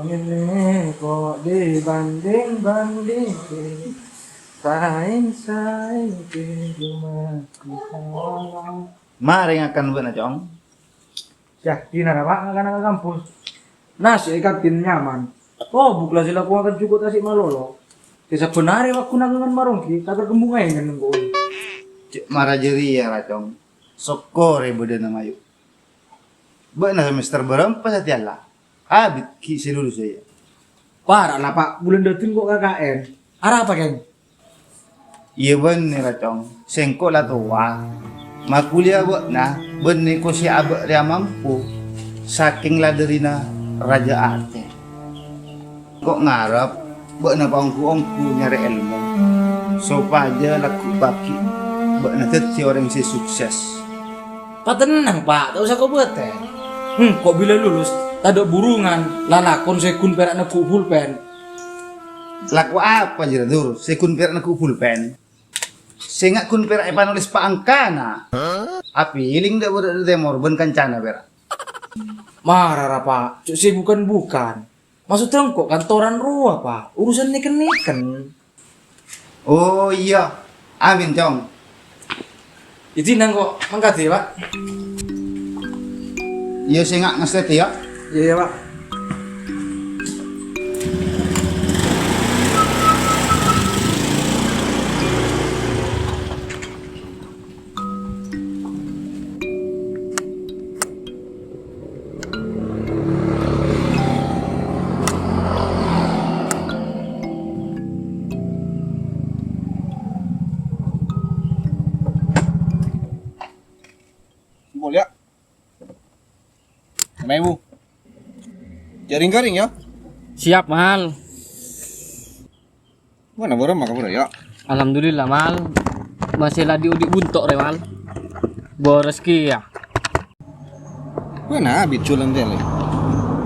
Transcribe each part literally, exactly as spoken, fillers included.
Kok dibanding-bandingke, saing-saingke, cuma ku salah. Marè ngakan bâ'na, Cong? Yâ, dinara, Pak, ngakan ka kampus. Nasè' è kantin nyaman. Tobuk la sè lakongnga kan jhuko' tasè' malolo. Sè sabbhân arè wa' ghun ngakan maronggi, ta' terkembung aèngen engko'. Cè' mara jârèya, la, Cong. Sokkorè bâdâna mayu. Bâ'na semester bârâmpa satèya la? Abit ghi' sè lulus, yâ? Para' la, Pak. Bulân dâteng kok K K N. Arapa, Keng? Iyâ, bânnè, la, Cong. Sèngko' la towa. Makuliyâ bâ'na bânnè ko sè abâ' rèya mampo, sakèng la dârina rajâ atè. Ko' ngarep bâ'na paongghu-ongghu nyarè èlmo, sopajâ lagghu' paghi' bâ'na dhâddhi orèng sè sukses. Patennang, Pak, ta' osa kobâtèr. Hmm, ko' bilâ lulus, tadâ' burungan, lalakon sè ghun pèra' neggu' pulpen. Lako apa jârèya, Dur, sè ghun pèra' neggu' pulpen? Sènga' ghun pèra' èpanolès paangkana. Apiling dâ' bârâ' dâ' tèmor bân kancana pèra'. Mara ra, Pak, cè' sè bukan-bukan. Maksodda engko' kantoran rowa, Pak. Urusan nèken-nèken. Oh, iyâ. Amin, Cong. Idina engko' mangkadhi, Pak. Iyâ, sènga' ngastètè, yâ. Iyâ, iyâ, Pak. Sempol, yâ. Lèma èbu. Jhâ' ring-karing, yâ. Siap, Mal. Mana bârâmma kabhârrâ, yâ? Alhamdulillah, Mal. Masih la dhi'-odhi' bunto' rè, Mal. Bârâs kèya. Mana abit jhulân tèlè?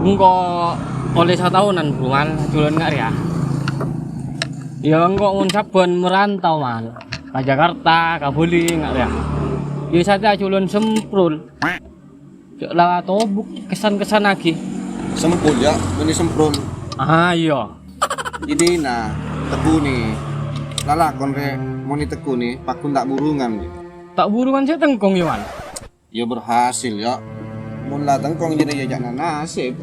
Engko' ollè sataonan, Bru, Mal, jhulân nga' rèya. Iyâ, engko' mon sabbhân merantau, Mal. Ka Jakarta, ka Bali, nga' rèya. Iyâ, satèya jhulân semprul. Jhâ' la tobuk kessan-kessannaghi. Sempol, yâ, bânnè semprul. Ah, iyâ. Idina, tekkunè. Lalakon rè, mon ètekkunè, pagghun ta' burungan, yâ. Ta' burungan sè tengkong, yâ, Mal? Iyâ, berhasil, yâ. Mon la tengkong jârèya, yâ, ca'na nasib.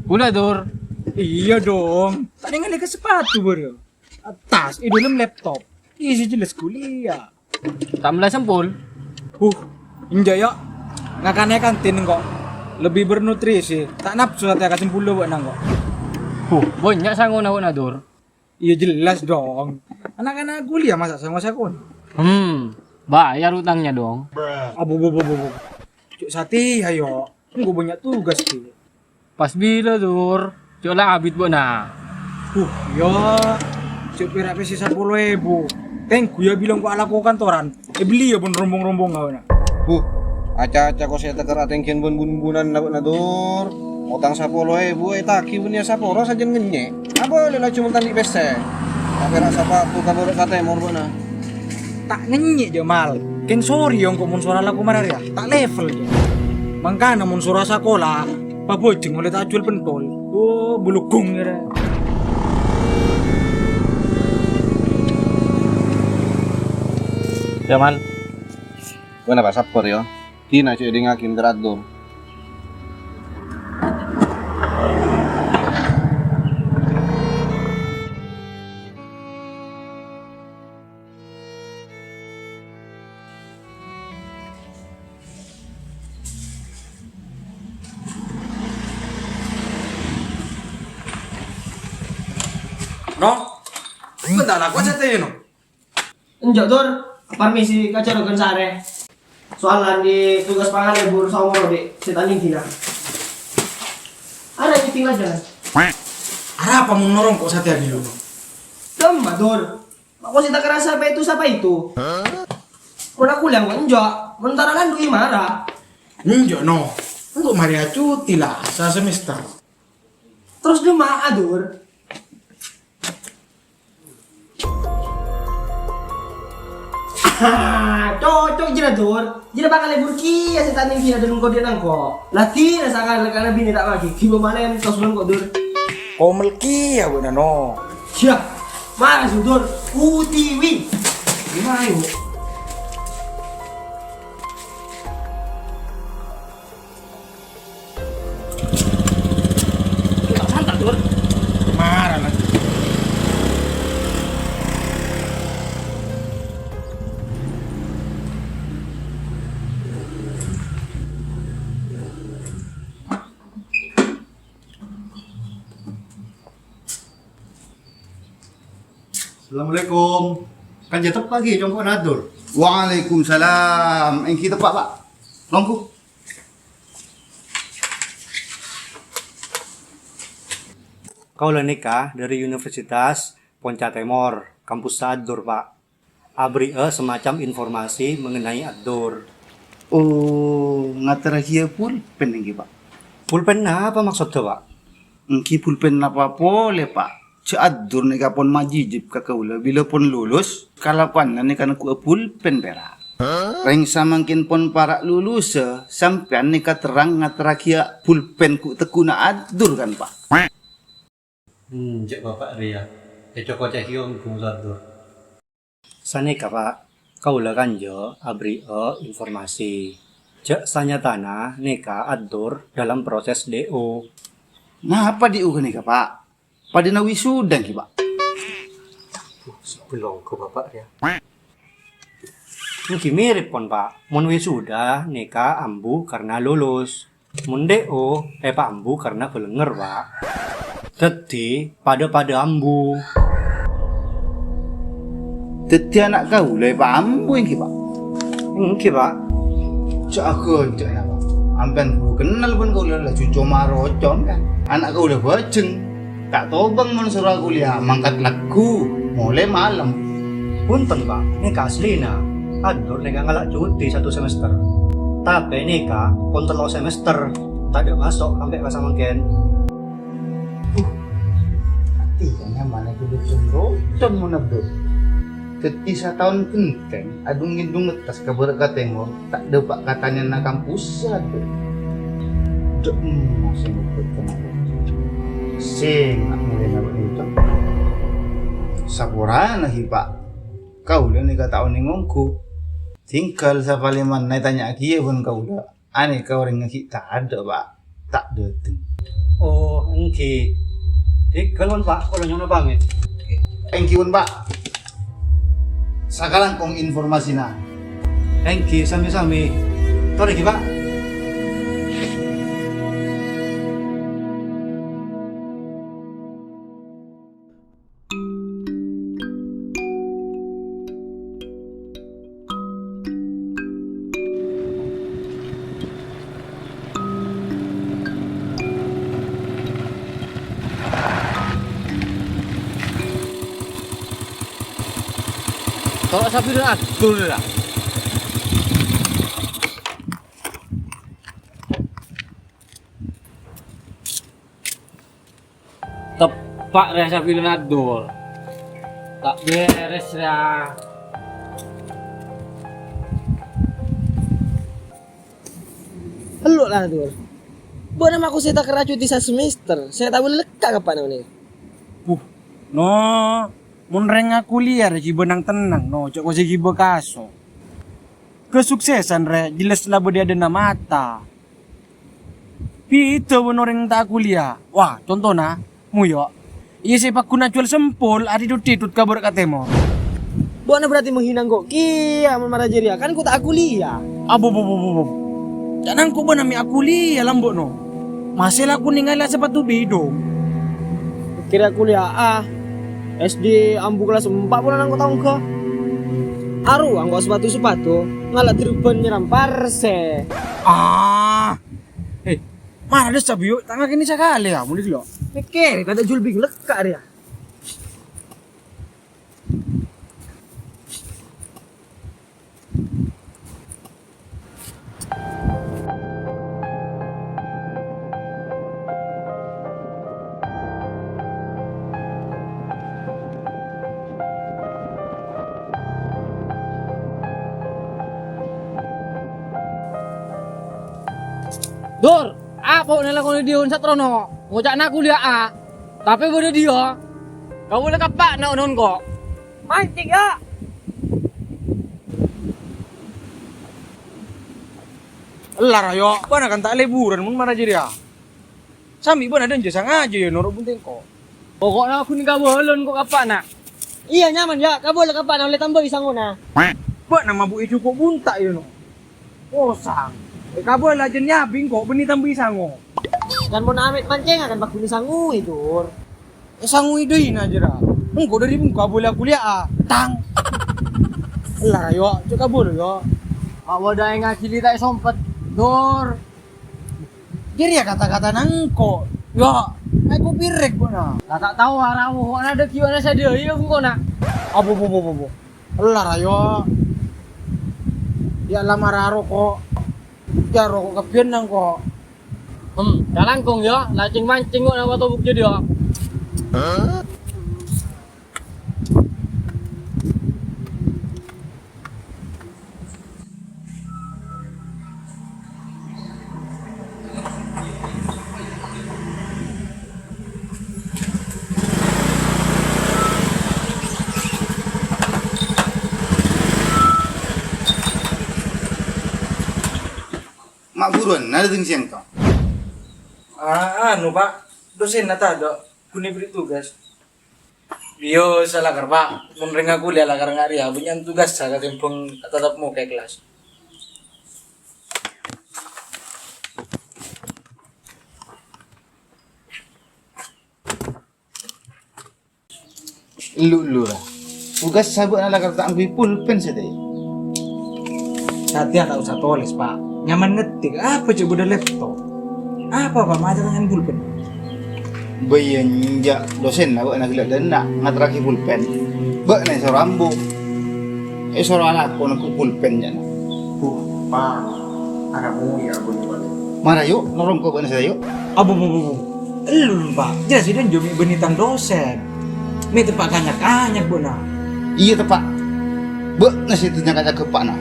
Ghulâ, Dur. Iyâ, dong. Ta' nèngalè ka sapatu, bârâ. Attas, è dâlem laptop. Isi jelas kuliah. Ta' mellè sempol? Huh, enjâ', yâ. Ngakanè è kantin engko'. Lebbi bernutrisi. Ta' napso satèya ka sempol bâ'na engko'. Huh, bânnya' sangona bâ'na, Dur. Iyâ, jelas dong. Anak-anak kuliah masa sango-sakon. Hmm, bayar utangnya dong. Abu, bu, bu, bu, bu. Cuk, satèya, yâ. Engko' bânnya' tugas, Ki. Pas bilâ, Dur? Jhâ' la abit bâ'na. Huh, iyâ. Jhâ' pèra' pèssè sapolo èbu. Tèngghu, yâ, bilâng ko' alako kantoran. Èbelliyâ pon rombong-rombongnga bâ'na. Huh, aca-aca ko' sè tèkèr atèngghiyân bân bun-bunanna bâ'na, Dur. Otang sapolo èbu ètagi bânnè saporo sajân ngènyè'. Abâli laju mon ta' andi' pèssè. Tapèra' sapatu kabârâ' ka tèmor bâ'na. Ta' ngènyè', Jamal. Kèng sorè, yâ, engko' mon sora lako mara rèya. Ta' level, yâ. Mangkana mon sora sakola, pabhâjeng ollè ta' ajhuwâl pentol. Oh, buluggung, yâ, rè. Jamal. Kowe napa sabbhâr, yâ? Dina jhâ' èdingngaghi teratur. No? Bentar, aku aja tanya, no. Enjâ', Dur. Parmisi ka jhâroghân saarè. Soalan di tugas pangan lebur saomor odi' sè ta' nèng dinah. Arapa mon norong ko' satèya ghâllu? Dâmma, Dur. Ma' ko' sè ta' karasa apa itu, sapa itu? Mon aku lèng enjâ', mon tara landu'i mara. Enjâ', no. Engko' marèya cuti la, sa semester. Terros dâmma'a, Dur? Ha, cocok jârèya, Dur. Jârèya bhâkal lebur kèya sè ta' nèng dinah dâlem kodhi' nangko'. La dinah sakala-kala binè ta' maghi, ghibâ malèn tos nangko', Dur. Komel kèya bâ'na, no. Yah, mara sè, Dur. Utiwi. Gimana, yuk? Santai, Dur. Marah lagi. Assalamualaikum. Kan jâ teppa' ghi congko'na Dur. Waalaikumsalam. Èngghi teppa', Pak. Longghu. Kaulâ nèka dâri Universitas Ponca Tèmor, kampus Addur, Pak. Aberri'â semacam informasi mengenai Addur. Oh, ngaterraghiyâ pulpen èngghi, Pak? Pulpen napa maksodda, Pak? Èngghi pulpen napa polè, Pak? Jâ' Addur nèka pon majijib ka kaulâ bilâ pon lulus, kalakowanna nèka nègghuwâ pulpen pèra'. Rèng samangkèn pon para' lulussa, sampèyan nèka terrang ngaterraghiyâ pulpen ghu-, tegghuna Addur, kan, Pak? Enjâ', Bapa' rèya èco-koca'aghi ongghu Addur. Sanèka, Pak, kaulâ kanjâ aberri'â informasi. Jâ' sanyatana nèka Addur dalam proses D O. Napa D O ghânèka, Pak? Padâna wisuda èngghi, Pak? Aduh, sebelongko Bapa' rèya. Èngghi mirip pon, Pak. Mon wisuda nèka ambu karna lulus. Mon D O èpaambu karna bâlengnger, Pak. Dhâddhi, padâ-padâ ambu. Dhâddhi ana' kaulâ èpaambu èngghi, Pak? Èngghi, Pak. Jâ' aghâjâ, Pak. Ampèyan buru kennal bân kaulâ, la jhujhur marocon, kan? Ana' kaulâ bhâjheng. Ta' tobâng mon soro akuliyah, mangkat lagghu, molè malem. Bhunten, Pak, nèka aslina. Addur nèka ngala' cuti satu semester. Tapè nèka pon tello' semester. Tadâ' maso' sampè' ka samangkèn. Uh, ati ya nyamanna ghulâ cong-rocon mon Addur. Dhâddhi sataon ghentèng, adhung-ngèdhung ngettas ka bârâ' ka tèmor, ta' dâpa' ka tanyana kampussa, Dhu. Dhu, emma sè ngobbhât ka mara. Sènga' molè nabâ' nèka. Saporana ghi, Pa'. Kaulâ nèka ta' onèng ongghu. Tinggal sapalèmanna ètanya'aghiyâ bân kaulâ. Anèka orèngnga ghi' tadâ', Pa'. Ta' dâteng. Oh, èngghi. Dhika, Wan, Pa', kaulâ nyo'ona pamèt. Èngghi, Wan, Pa'. Sakalangkong informasina. Èngghi, sami-sami. Torè ghi, Pa'. Tolak sapi dan atur lah. Teppa' rèya sabilâna, Dul. Ta' bherres rèya. Ello' la, Dul. Bâ'na mako sè ta' kèra cuti sasemester, sè ta' bâli lekka' ka eppa'na panèka. Buh, no, mon rèng akuliyah rè ghibâ nang-tennang, no, jhâ' kosè ghibâ kaso. Kasuksesan rè jelas la bâdâ è adâ'na mata. Bhidhâ bân orèng ta' akuliyah. Wah, contona, moyo. Iyâ sè paggun ajhuwâl sempol, adhidhut-dhidhut ka bârâ' ka tèmor. Bâ'na berarti menghina engko' kèya mon mara jârèya, kan engko' ta' akuliyah. Abo, bo, bo, bo, bo. Ca'na engko' bâ'na mè' akuliyah lambâ', no. Masè la ko nèngalè sapatu bidhung. Kèra akuliyah, ah. S D ambu kelas empa' polana engko' ta' ongghâ. Arowa engko' sapatu-sapatu, ngala' dirban nyèram parsè. Ah. Eh, mara dâ' sabiyu, ta' ngakènè sakalè ya, muli lo. Pèkkèrè, tadâ' jhul bing lekka' rèya. Dur, apo' nalakone Dion Satrono? Ngoca'na kuliyah, a. Tapè bâdâ Dio. Kaulâ kappa'na onon ko'. Mancèng, yâ. Ella, ra, yo. Bâ'na kan ta' lèburân mon mara jârèya. Sambi bâ'na dânjâ sangaja, yâ, noro' bunten ko'. Poko'na ghun kabâlâ ko' kappa'na. Iyâ, nyaman, yâ. Kabâlâ kappa'na ollè tambâi sangona. Bâ'na mabu'i jhuko' bunta', yâ, no. Posang. È kabâlâ jân nyabing ko' bânnè tambâi sango. Kan mon amèt mancènga kan pagghun èsangoè, Dur. Èsangoè dâina jârèya. Engko' dâri bungka abâlâ kuliyah, a. Tang. Ella, yo, cè' kabâlâ, yo. Ma' bâdâ è ngajhi li ta' èsompet, Dur. Jârèya kata-katana engko'. Yo, aèko pirèk, bâ'na. La ta' tao, ara, poko'na dâggi' bâ'na sadhâjâ, engko', na'. Abo, bo, bo, bo, bo. Ella, ra, yo. Yâ, la mara roko'. Yâ, roko' kabbhiyân engko'. Hem, kalangkong, yâ. La cèng-mancèng, ko', napa tobuk jâdiyâ. Ma' buruwân, na dâteng sèngko'. Ah, anu, Pa', dosenna tadâ', ghun èberri' tugas. Iyâ, sè lakar, Pa'. Mon rèng aku lè lakar nga' rèya, bânnya'an tugassa katèmbhâng tatap muka è kellas. Elu-elu, ra. Tugassa bâ'na lakar ta' angghuy pulpen satèya. Satèya ta' osa tolès, Pa'. Nyaman ngetik, apa cè' bâdâ laptop? Apa, Pa', maca tangan pulpen? Bâ iyâ, enjâ' dosenna bâ'na ghellâ' dâ' enna' ngaterraghi pulpen. Bâ'na èsoro ambu. Èsoro alako nengko' pulpen, jâ'na. Buh, Pa', ara moyâ, Bu, Pak. Mara, yu', norongko bâ'na sè, yu'. Abu, bu, bu, bu. Ellun, Pa'. Jelas dhâddhi jâ' mè' bânnè tang dosen. Mè' teppa' kanya-kanya bâ'na. Iyâ, teppa'. Bâ'na sè tanya-kanya ka eppa'na.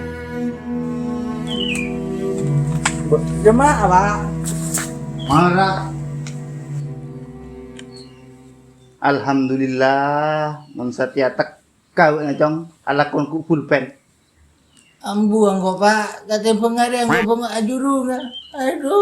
Jemaah, Pa'. Mara. Alhamdulillah, mon satèya tekka bâ'na, Cong, alako nengko' pulpen. Ambu engko', Pa', katèmbhâng arè engko' bângâ ajurunga. Adu.